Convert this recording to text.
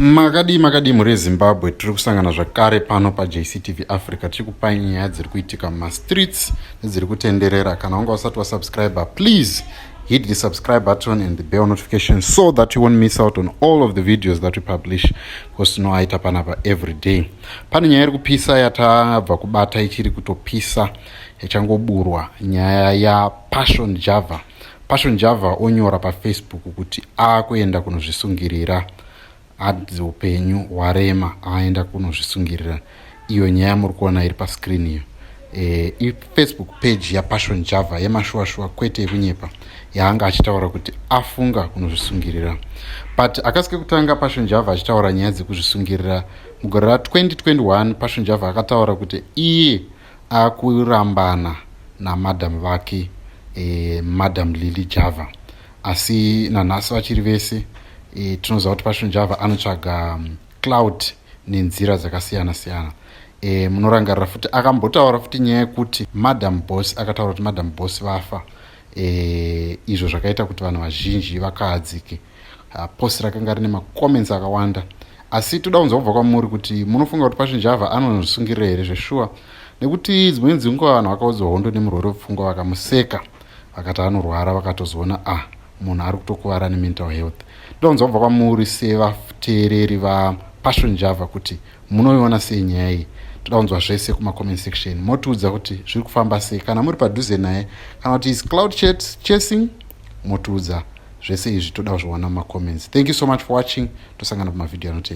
Makadii makadii mhuri yeZimbabwe, tiri kusangana zvakare pano paJCTV Africa tichikupai nyaya dziri kuitika mumastreets nedziri kutenderera. Kana wanga usati wasubscribe, please hit the subscribe button and the bell notification so that you won't miss out on all of the videos that we publish, because tinoaita panapa every day. Pane nyaya iri kupisa yatabva kubata, ichiri kutopisa, yachangoburwa, nyaya yaPassion Java. Passion Java onyora paFacebook kuti akuenda kunozvisungirira, adzi upenyu hwarema, aenda kunozvisungirira. Iyo nyaya muri kuona iri pascreen iyo ifacebook page yaPassion Java yemashuwa-shuwa, kwete yekunyepa, yaanga achitaura kuti afunga kunozvisungirira. But akasike kutanga Passion Java achitaura nyaya dzekuzvisungirira mugore ra2021. Passion Java akataura kuti iye akurambana namadam vake, Madam Lily Java, asi nanhasi vachiri vese. Tinoziva kuti Passion Java anotsvaga clout nenzira dzakasiyana siyana. Munorangarira futi akambotaura futi nyaya yekuti Madam Boss, akataura kuti Madam Boss vafa, izvo zvakaita kuti vanhu vazhinji vakaadzike. Post rakanga rine macomments akawanda, asi toda kunzwa kubva kwamuri kuti munofunga kuti Passion Java anozvisungirira here zveshuwa, nekuti dzimweni dzenguva vanhu vakaudzwa hondo nemurwere wepfungwa vakamuseka, vakati anorwara, vakatozoona, ah, munhu ari kutokuvara nemental health. Toda kunzwa kubva kwamuri sevateereri vaPassion Java kuti munoiona sei nyaya iyi. Toda kunzwa zvese kumacomment section, motiudza kuti zviri kufamba sei, kana muri padhuze naye, kana kuti is clout chasing. Motiudza zvese izvi, toda kuzviona mumacomments. Thank you so much for watching. Tosangana pamavhidhiyo anotevera.